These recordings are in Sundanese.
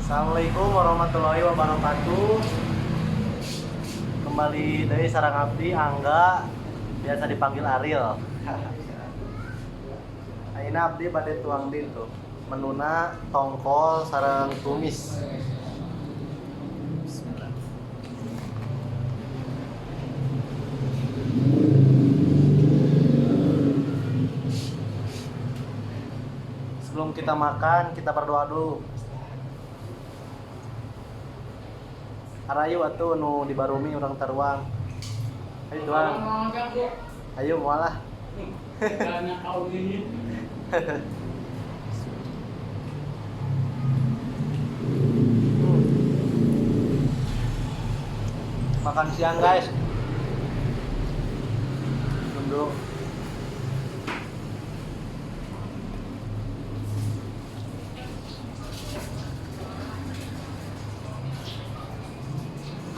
Assalamualaikum warahmatullahi wabarakatuh. Kembali dari sarang abdi Angga, biasa dipanggil Ariel. Ayeuna abdi bade tuang din tuh. Menuna tongkol sareng tumis. Bismillah. Sebelum kita makan, kita berdoa dulu. Harayu atuh nu di barumi urang taruang. Ayo tuang. Ayo moal lah. Banyak kaum ini. Makan siang guys. Tunggu.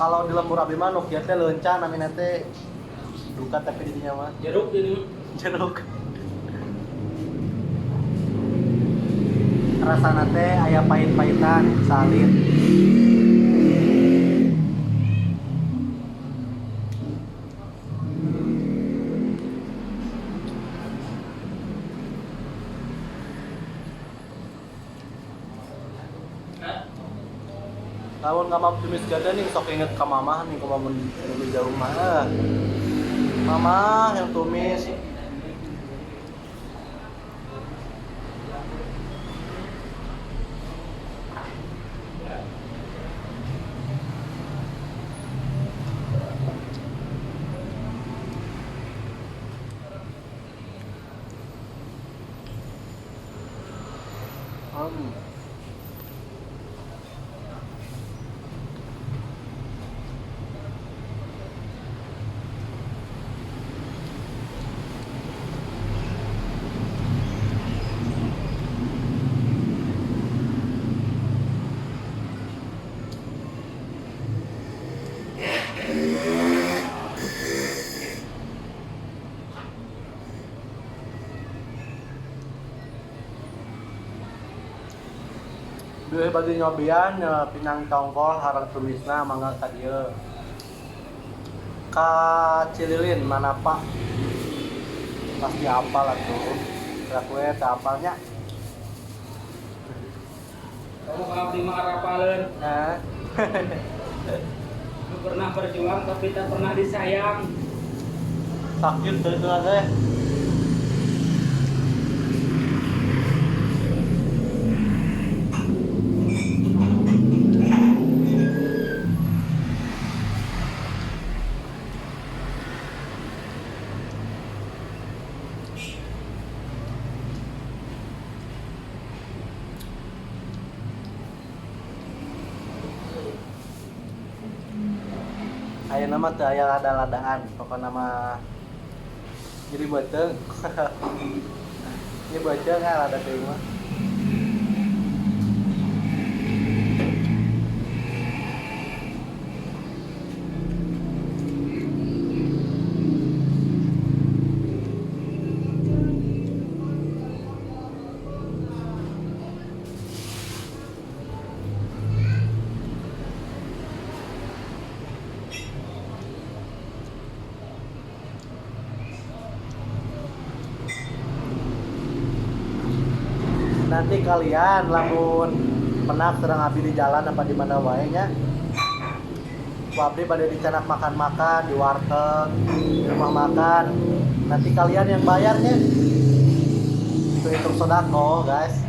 Kalau di lembur abi mah nu kieu teh leunca namina teh duka, tapi di dinya mah Jeruk ini. Jeruk. Rasana teh aya pahit-pahitan salin. Lamun nggak mau tumis gada nih sok inget ke mama nih, kalau mau lebih jauh mah. Mama yang tumis. Duh, bagi nyobian ya, pinang tongkol harang tumisna mangga ka dieu. Ka Cililin mana Pak? Pasti apal atuh. Gerak we teu apalnya. Kamu kalau abdi mah arapaleun. Nah. Lu pernah berjuang tapi tak pernah disayang. Sakit tuh itu teh. Ayeuna mah teu aya lada-ladaan, pokona mah jadi beuteung. Ini beuteung ah lada teuing mah. Nanti kalian lamun penak serang abdi di jalan apa di mana wae nya. Ku abdi pada dicanak makan-makan di warteg, di rumah makan. Nanti kalian yang bayarnya. Itu hitung sodako, guys.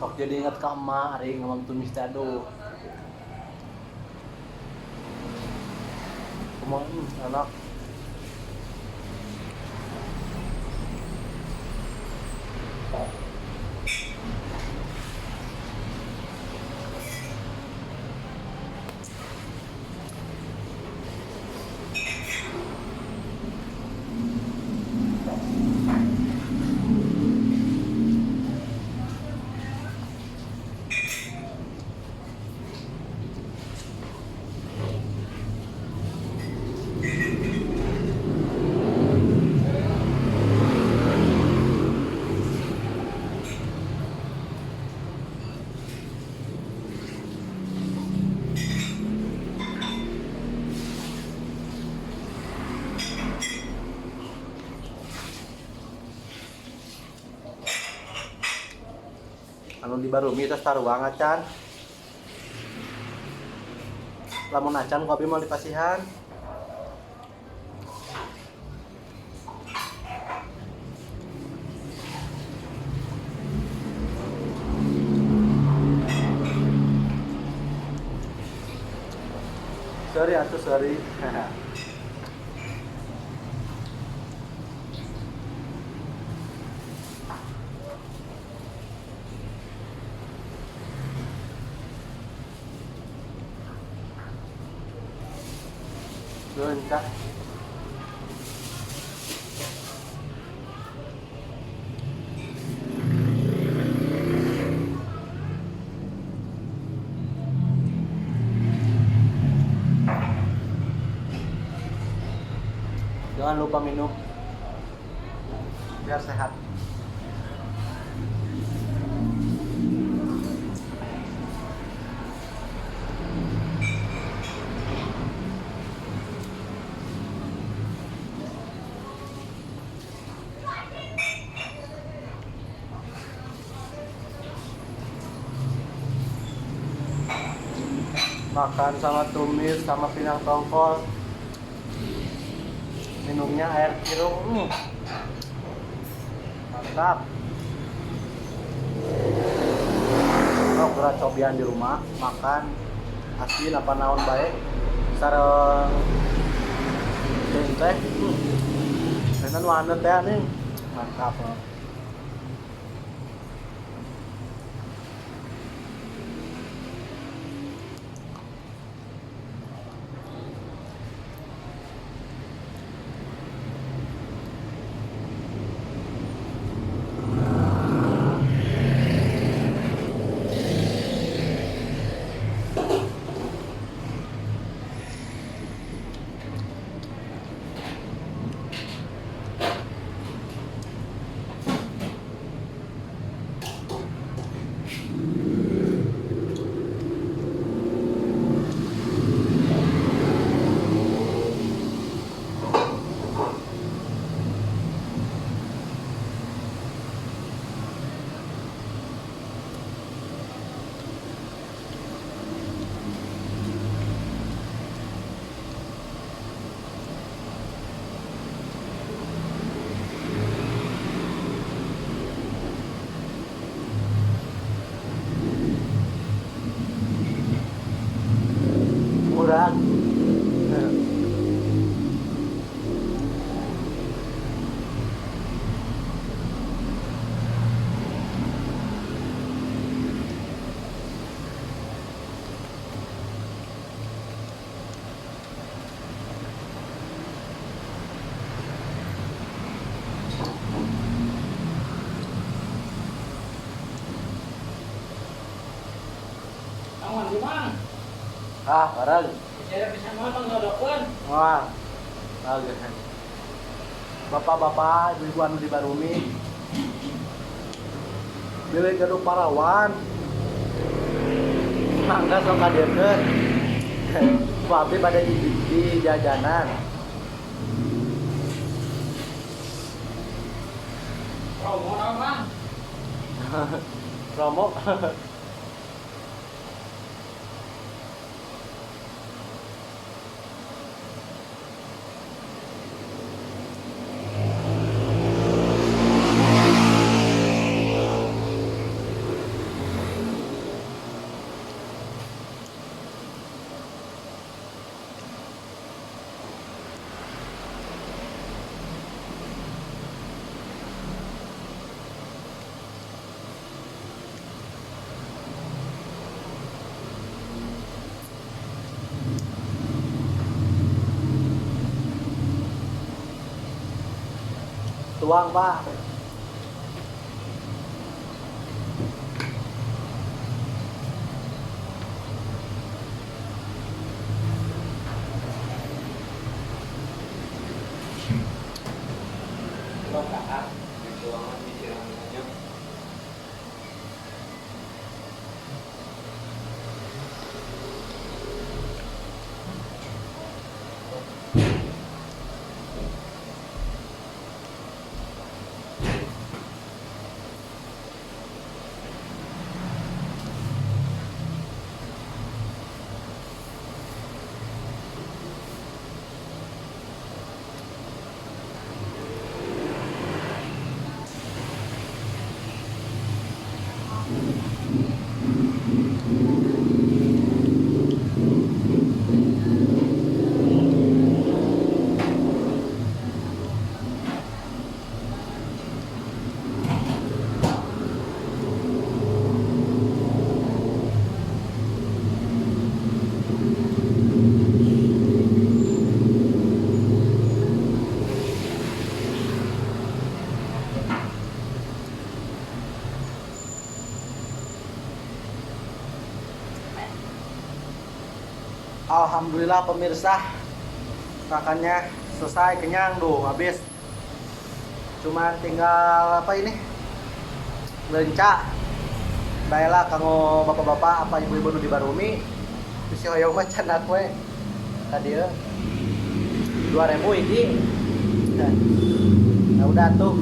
Sok jadi ingat ke emak, ari ngomong tumis teh aduh. Kumaha, enak. Anu di Barumi tos taruang acan. Lamun acan ku abi moal dipasihan. Sorry atuh sorry. Nuhun, Kak. Jangan lupa minum biar sehat. Makan sama tumis sama pinang tongkol, minumnya air kirung. Mantap. Oh, geura cobian di rumah makan asin apa naon bae sareng teh. Tenan wanet teh nih, mantap. Oh. Murah. Awan di mang. Ah, barang. Saya bisa ngomong ngodokeun. Wah. Bagus. Bapak-bapak, ibu-ibu anu di Barumi. Bilih gaduh parawan. Mangga sok kadiekeun. Ku abdi bade di jajanan. Promo naon, Mang? Promo. Tuang, Pak. Alhamdulillah, pemirsa, makannya selesai, kenyang tuh, habis. Cuman tinggal apa ini, leunca. Baiklah, kanggo bapak-bapak apa ibu-ibu nu di Barumi bisi hoyong mah candak we ka dieu, 2000 hiji. Nah, udah tuh.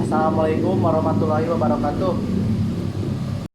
Assalamualaikum warahmatullahi wabarakatuh.